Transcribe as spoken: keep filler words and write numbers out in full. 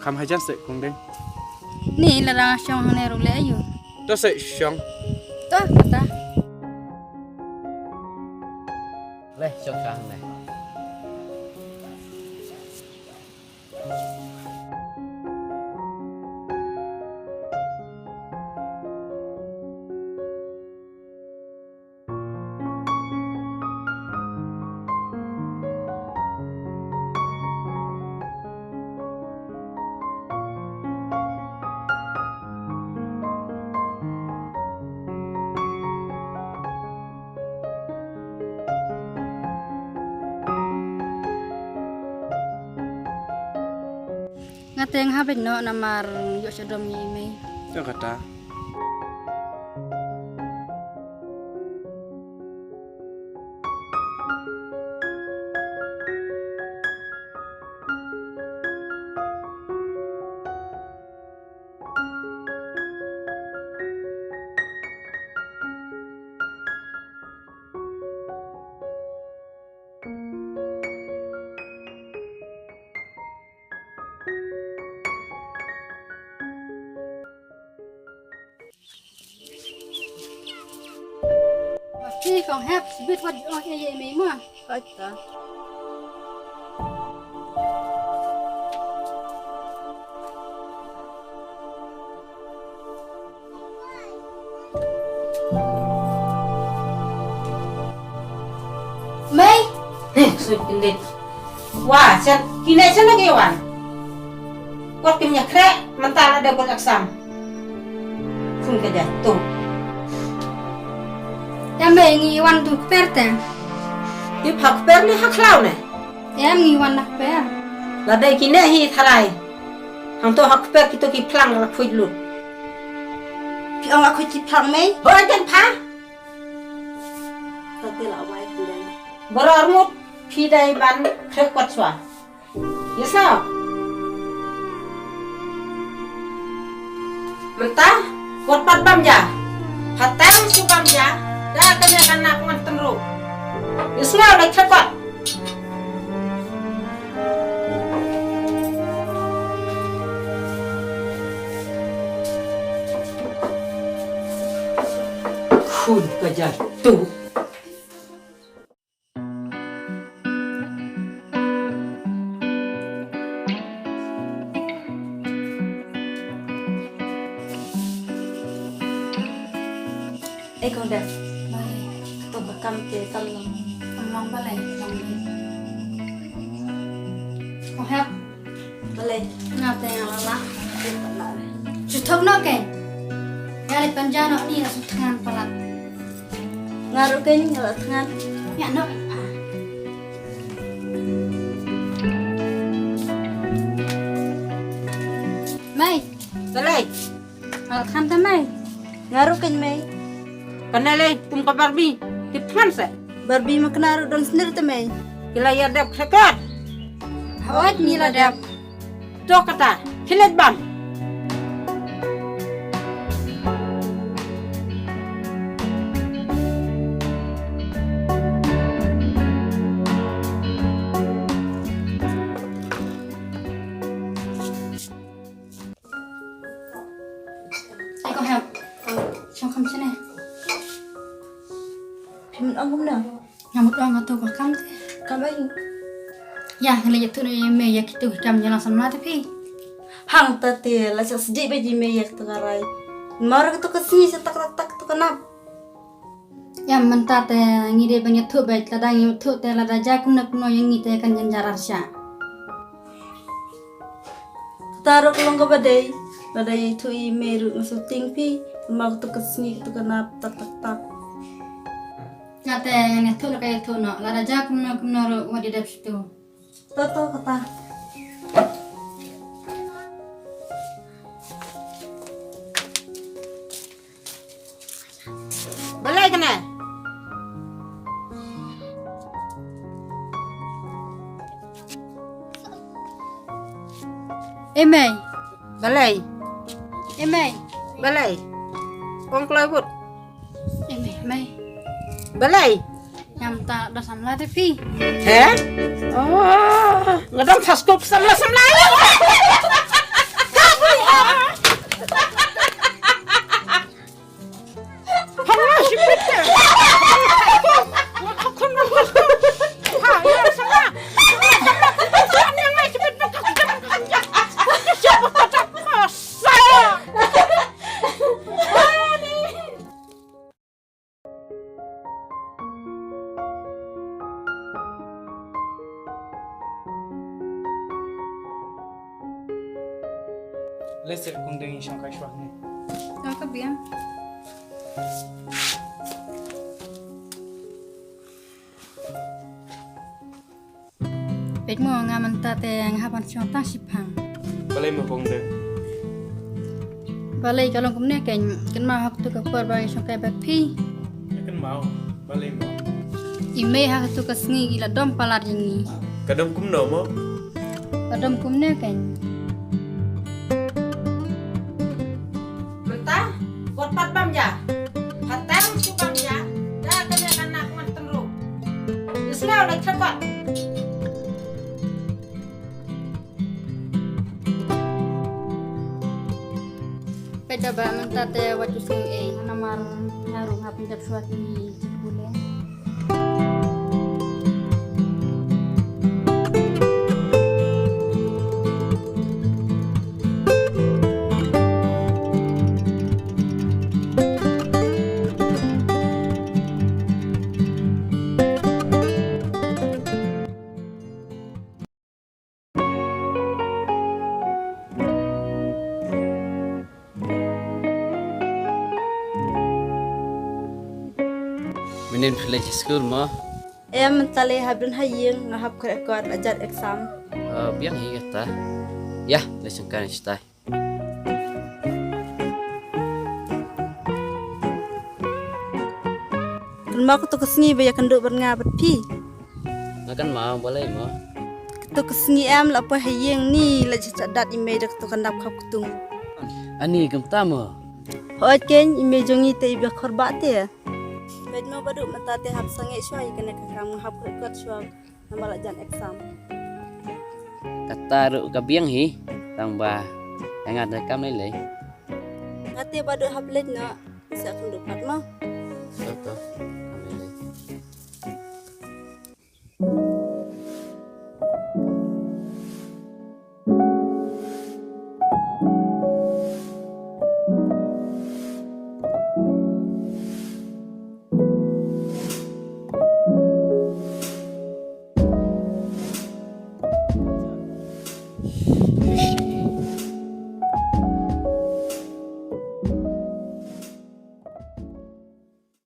Kham hajan se kong deng. Ni la dang shong hangne ruh le ayu. To se shong. To kata. Le shong shong le. Nga te nga hap noh namar ïoh sha dom ngi mei. Ïoh kata. Phi kong hep bit wat ong e ye mei ma. Kata. Mei. Heh, sut pindit. Wa, sat kine sat lagi wan. Kot kim nya kre, mentala de kot aksam. Khun ka jatuh. Em mei ngi wan tu kper te. Ti phak per ne hak lau ne. Em ngi wan nak per. La dei kine hi tharai. Hang to hak per kito ki phlang la khuid lut. Phi ong la khuid ki phlang mei. Hoi ten pha. Ka te la wai kudan. Bora armut phi dai ban khrek kwat swa. Yesa. Mynta wat pat bam ja. Hatam su bam ja. Da kane kan nak ngan tenru. Yesa dai khrek kwat. Khun ka jatuh. Ei kong dep. Bai. To ba kam te kam long. Kam long balei, kam long. Kong hep. Balei. Nga te nga la lah. Te ta lah. Shu thok noh ke. Nga leh pynja noh ni la shu thngan palat. Nga ruh kein nga la thngan. Ïa noh. Mei. Balei. Nga la thngan te mei. Nga ruh kein mei. Kane lei kum ka Barbie. Tip thngan se. Barbie ma kane ruh don sendiri te mei. Ki la ïa dep khrek kwat. Hooid ngi la dep. To kata, phi leit bam. Ei kong hep. Shong kham shane. Phi mut ong kumno? Nga mut ong katu ka kam te. Kam ai. Ïa, nga leit ïathuh noh ïa i mei ïa kitu ki kam ïalang samla te phi. Hangta te la shah sdieh beit i mei ïa katu ka rai. Namar katu ka sngi sha tak tak tak katu ka nap. Ïa mynta te ngi dei ban ïathuh beit, lada ngim ïathuh te lada jia kumno kumno ïa ngi te kan jynjar arshah. Kata ruh ka long kaba dei, lada ïathuh i mei ruh nga sngewtieng phi, namar katu ka sngi katu ka nap tak tak tak. Kata ngan ïathuh ruh ka ïathuh noh, lada jia kumno kumno ruh wat ïa dep shitu. To to kata. Balei kane? Ei mei. Balei? Ei mei. Balei? Ong kloi bud. Ei mei, mei. Balei? Ngam ta da samla te phi. He? Oh, nga dang first group samla samla. Lei sir, kong deng, ngi shong kai shuwa hangne. To ka biang. Peit mo, nga mynta te nga hap ban shong tang shiphang. Balei mo kong deng? Balei ka long kumne keiñ, kynmaw ha katu ka por ba ngi shong kai bad phi. Nga kynmaw, balei mo? I mei ha katu ka sngi i la dom palat ïa ngi. Ka dom kumno mo? Ka dom kumne keiñ. Mynta, bot pat bam ja. Hatem tu bam ja. Da kane ka nak ngan tynru. Isngew la chakot. Peit da ba mynta te wat ju sngew ei. Namar nga ruh hap pynjot shuwa ki jingpule. Mynnin phi leit skul mo? Em, mynta lei hap don ha ïing, nga hap khreh kot la jan exam. Oh, biang hi kata. Ïa, leit sngewkhan shatai. Kynmaw katu ka sngi ba ïakynduh bad nga bad phi. Nga kynmaw, balei mo? Katu ka sngi em la poi ha ïing, ni la jachat dat i mei da katu ka nap khap ktung. Ani kumta mo? Hooid keiñ, i mei jong ngi te i ba khor ba te. Peit mo Badu, mynta te hap sangeh shuwa ïa kane ka kam, nga hap khreh kot shuwa namar la jan exam. Kata ruh ka biang hi, tang ba ïa nga te kam lei lei. Kata Badu hap leit noh, sa kynduh pat mo. To to. Kam lei lei.